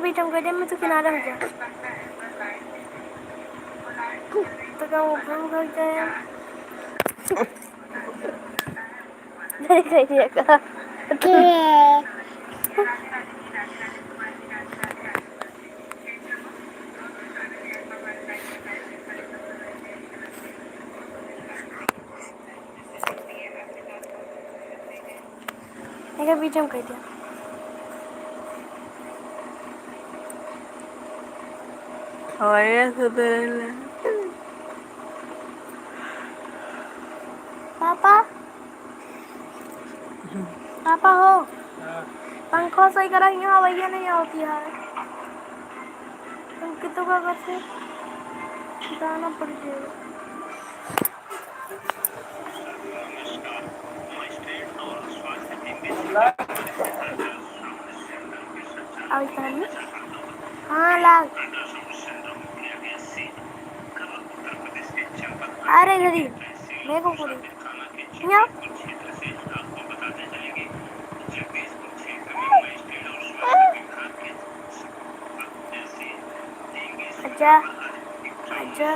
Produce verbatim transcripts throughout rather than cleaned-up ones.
बीच हम कह दे, मैं तो किनारा हो जा। तो क्या वो हम कर जाए? नहीं कह दिया का। एकर बीच में कह दिया। हवाई से तो रहले। पापा, पापा हो, हाँ। पंखा सही करा, यहाँ हवाइया नहीं होती है। हम कितों का घर से जाना पड़ जाएगा। अब इधर में? हाँ, लाग। अरे, इधर ही। देखो, पूरी। यहाँ। आजा, आजा।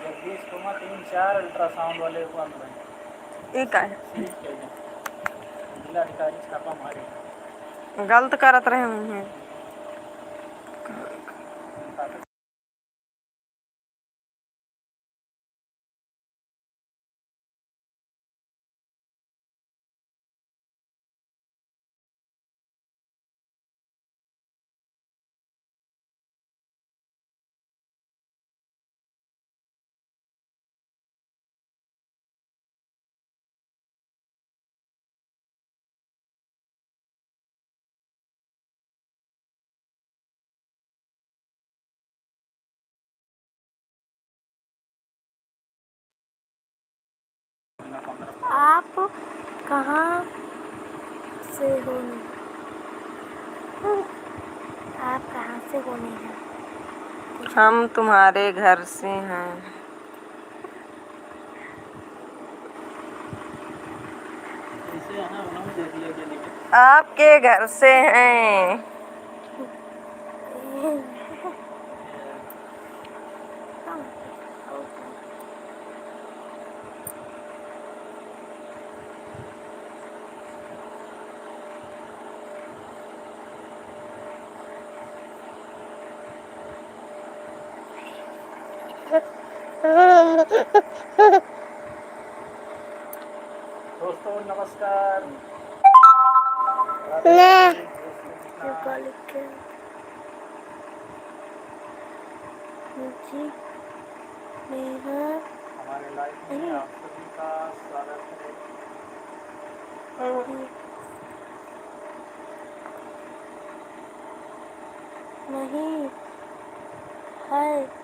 जगदीश कुमार तीन चार अल्ट्रासाउंड वाले को आने भाई। ई का है? ठीक है, जिला अधिकारी छापा मारे। गलत करत रहे हुई हैं। आप कहाँ से हो? आप कहाँ से हो नेहा? हम तुम्हारे घर से हैं। आपके घर से हैं। दोस्तों, नमस्कार। मैं जी, मेरा हमारे live में आप सभी का स्वागत है। नहीं है।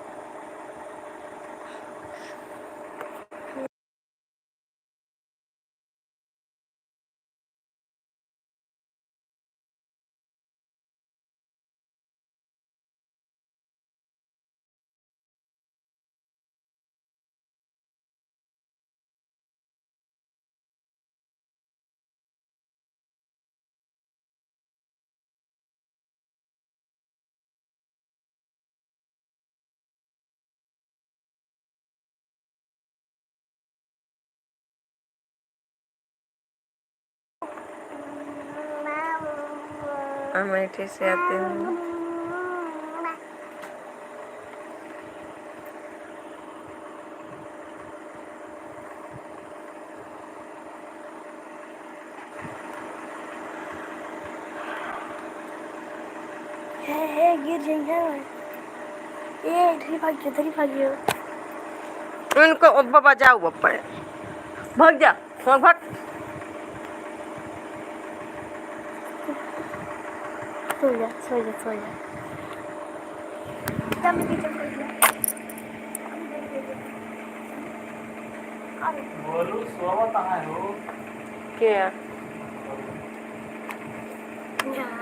अमेठी से आते हैं। हे, हे, गिर जाइए। ए, इधर ही भागियो, इधर ही भागियो। उनको अब बजाओ, अब भाग जा, भाग, भाग। सो जा, सो जा, सो जा। बोलू, सोवत आहे हो? के?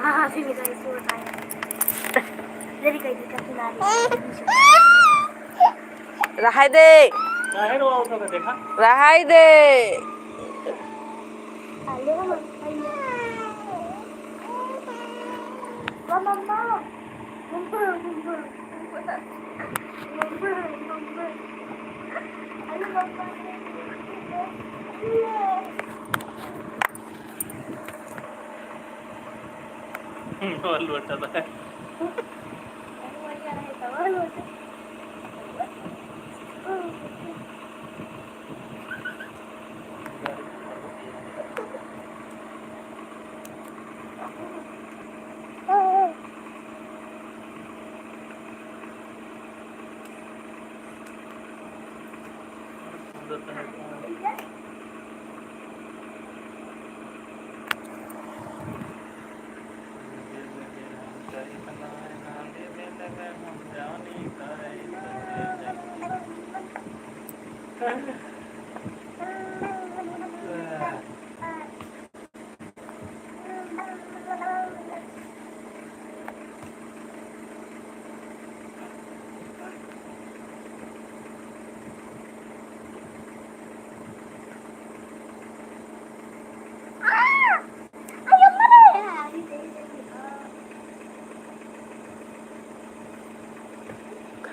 हाँ, फिर निकाल, सोवत आहे। जरी कहीं दिक्कत ना आ रही। रहाई दे। काहे रोवा उठा के देखा? रहाई दे। हम्म, और लोटा था।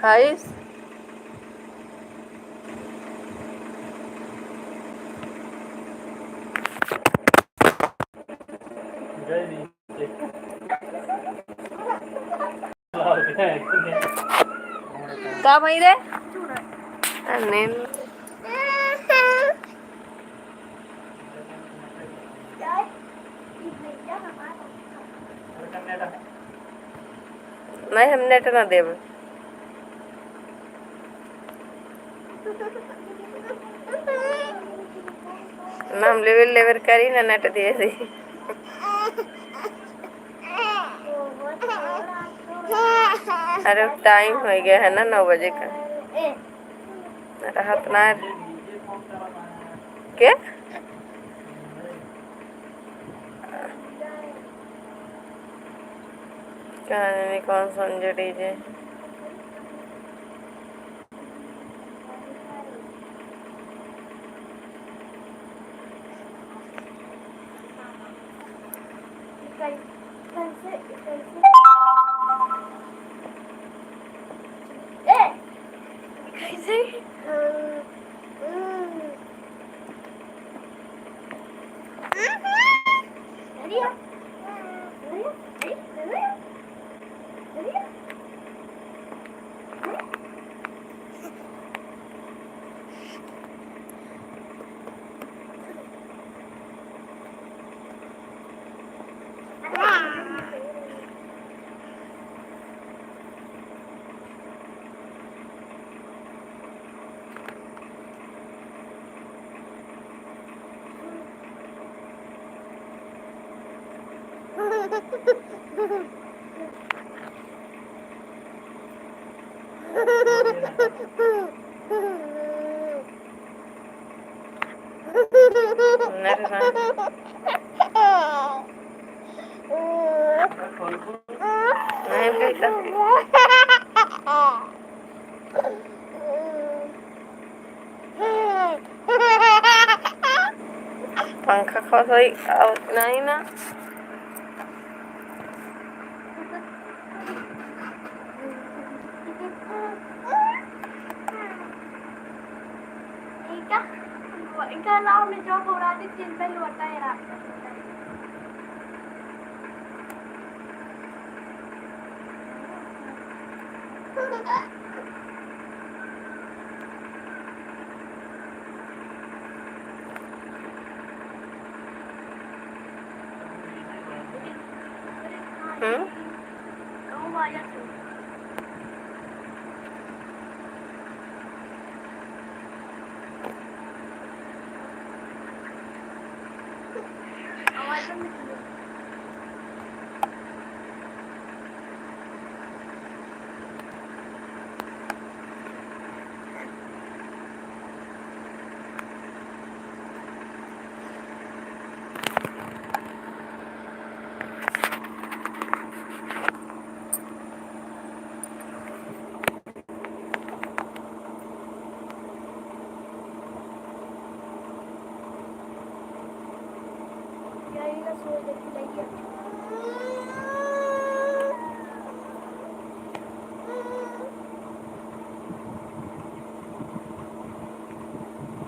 खाइस? का भई रे? अनिल। नहीं, हम नेट ना देब। ना हम लेबर लेबर करी, ना नेट दिए दी। अरे, टाइम हो गया है ना, नौ बजे का। रहत ना। के? का जाने कौन संजय डीजे। पंखा खसई, अउ नहीं ना। इनका, इनका अलावा मैं जो बोला थी, तीन पे लौटा है रात को। हम्म?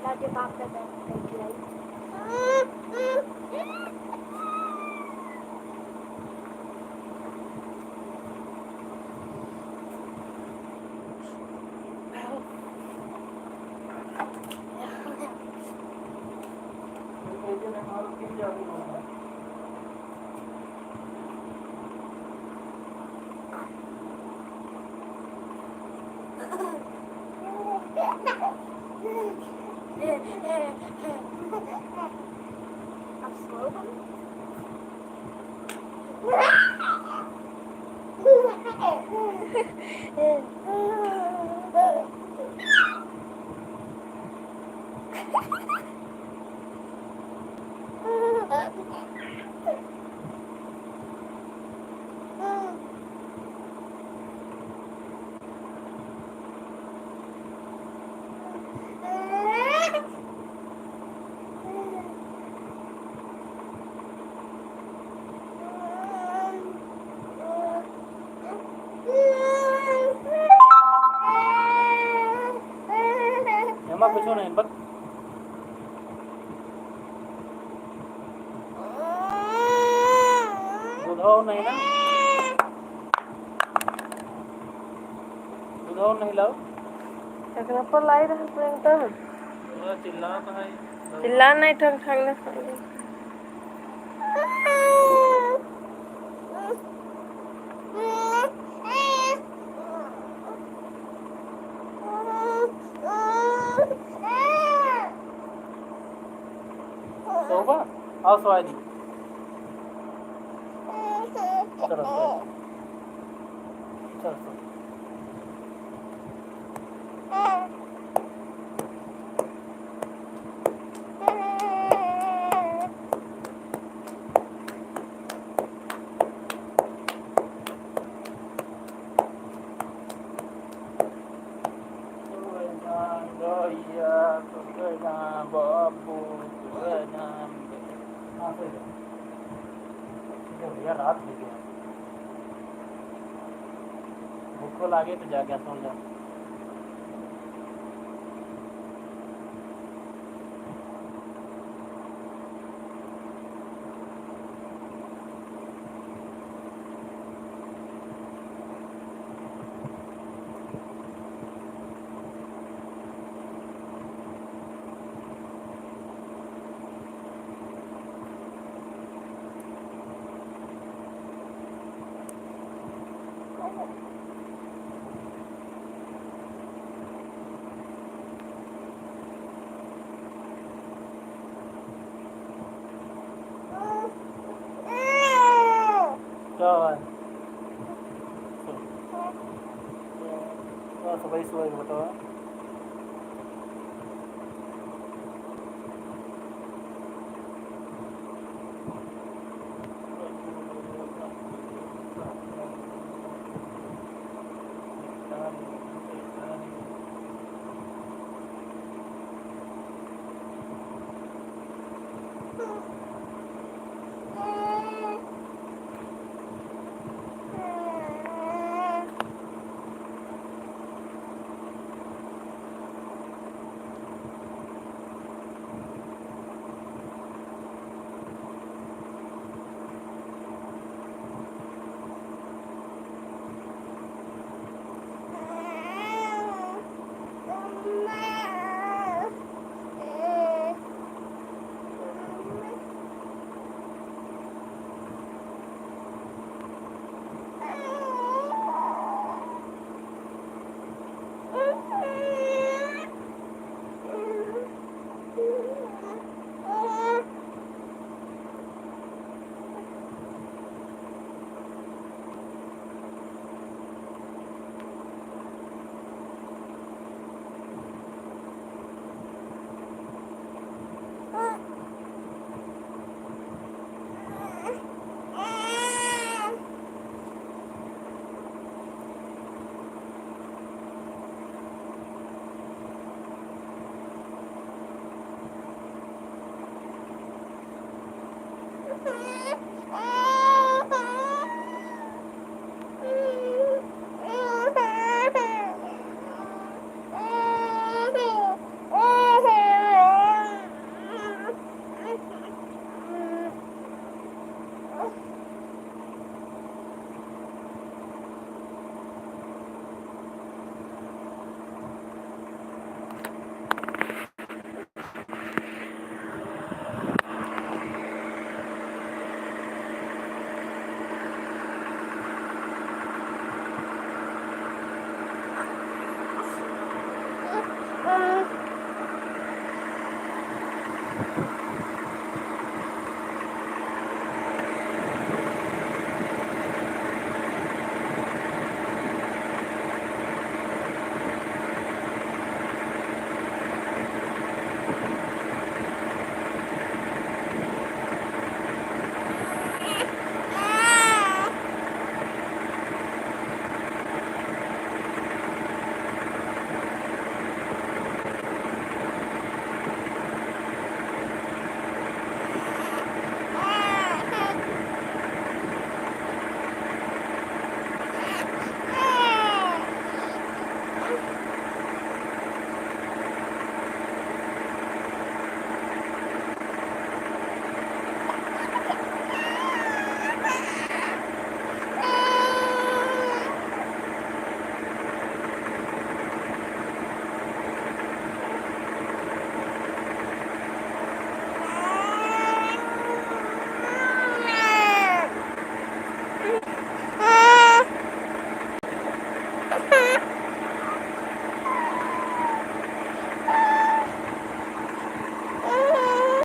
लागे बाप का दर्द है खिलाई। एमा कुछो नहीं, बस। दूध और नहीं ना? दूध और नहीं लाओ? एकरा पर लाई रहा प्रियंका। पूरा चिल्लात है। चिल्ला नहीं, ठंग ठंग ना। सोबा? आओ सोआ दी। चलो, चलो। चलो, चलो। भैया, तो गए जहाँ बाबू, तो गए जहाँ। हाँ, सही है। ठीक है भैया, रात हो गया। भूखो लागे तो जा गया, सो जा। क्या हुआ है? थोड़ा सा वही सुबह बताओ।